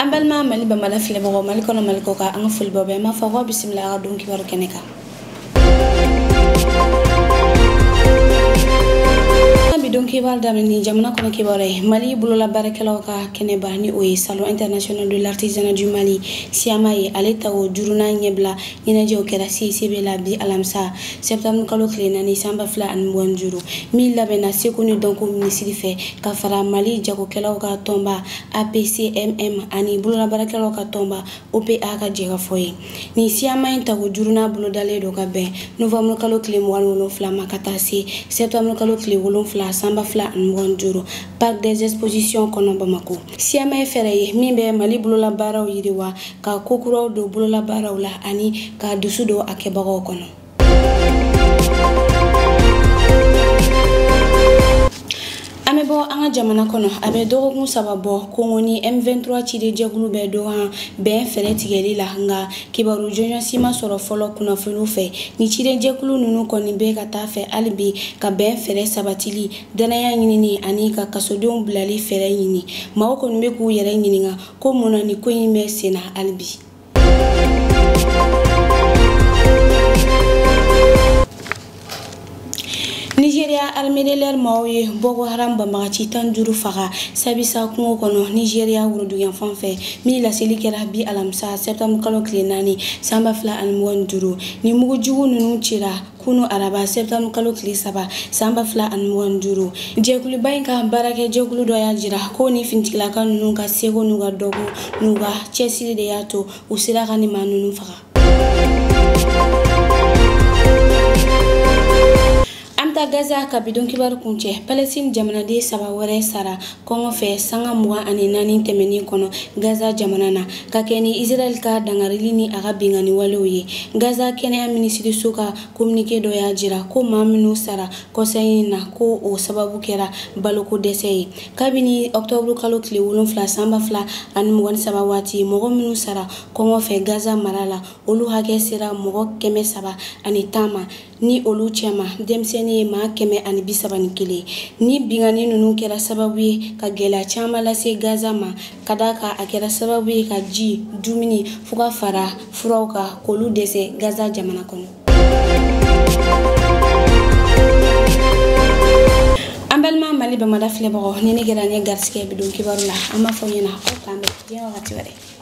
An balima Mali bamada filɛbagaw, Mali kɔnɔ, Mali kɔ kan, an ka foli b'aw bɛɛ. An b'a fɔ k'aw bisimila a ka don kibaru kɛnɛ kan. Bi don kibaru daminɛ ni jamana kɔnɔ kibaru ye. Mali bolola baarakɛlaw ka kɛnɛba, ni o ye Salon international de l'artisanat du Mali, SIAMA ye, ale ta o duurunan ɲɛbila ɲɛnajɛw kɛra CICB la bi alamisa septembre kalo tile 4 san 2025, min labɛnna seko ni dɔnko minisiri fɛ ka fara Mali jagokɛlaw ka tɔnba APCMM ani bolola baarakɛlaw ka tɔnba OPA ka jɛkafɔ ye. Nin SIAMA in tago duurunan bolodalen don ka bɛn novembre kalo tile 27 ma ka taa se septembre kalo tile 7 san 2025, Parc des expositions kɔnɔ Bamako. SIAMA ye fɛɛrɛ ye min bɛ Mali bololabaaraw yiriwa, ka kokuraw don bololabaaraw la ani ka dusu don a kɛbagaw kɔnɔ. An bɛ bɔ an ka jamana kɔnɔ. A bɛ dɔgɔkun 3 bɔ, Kongo ni M23 cidenjɛkulu bɛ Doha bɛn fɛɛrɛ tigɛli la, nka kibaru jɔnjɔn si ma sɔrɔ fɔlɔ kunnafoniw fɛ. Ni cidenjɛkulu ninnu kɔni bɛ ka taa fɛ hali bi ka bɛn fɛɛrɛ sabatili, danaya ɲinini ani ka kasodenw bilali fɛɛrɛ ɲini. Maaw kɔni bɛ k'u yɛrɛ ɲininka ko mun na ni ko in bɛ sen na hali bi. Nigeria armée de l'air maaw ye Boko Haram banbagaci 15 faga Sabisa kungo kɔnɔ, Nigeria woroduguyanfan fɛ, min laseli kɛra bi alamisa septembre kalo tile 4 san 2025. Ni mugujugu ninnu cira kunu araba septembre kalo tile 3 san 2025. Jɛkuluba in ka baarakɛ jɛkulu dɔ y'a jira ko ni finitigilaka ninnu ka seko n'u ka dɔnko n'u ka cɛsiri de y'a to u sera ka nin maa ninnu faga. Gaza ka bidon kibaru kuncɛ. Palestine jamanaden 3 wɛrɛ sara kɔngɔ fɛ sanga 24 tɛmɛnen kɔnɔ Gaza jamana na, ka kɛ ni Israël ka dangarili ni a ka binkanni walew ye. Gaza kɛnɛya minisiriso ka communiqué dɔ y'a jira ko maa minnu sara kɔsa in na, ko o sababu kɛra baloko dɛsɛ ye. Kabini octobre kalo tile 7 san 2023 waati, mɔgɔ minnu sara kɔngɔ fɛ Gaza mara la, olu hakɛ sera mɔgɔ 310 ma, ni olu cɛma denmisɛnnin ye maa 131. Ni binkanni ninnu kɛra sababu ye ka gɛlɛya caman lase Gaza ma, ka d'a kan a kɛra sababu ye ka ji, dumuni fo ka fara furaw kan k'olu dɛsɛ Gaza jamana kɔnɔ. An balima Mali bamada filɛbagaw, ni ne kɛra n ye garisɛgɛ bidon kibaru la, an b'a fɔ ɲɛna aw k'an bɛn diɲɛ wagati wɛrɛ.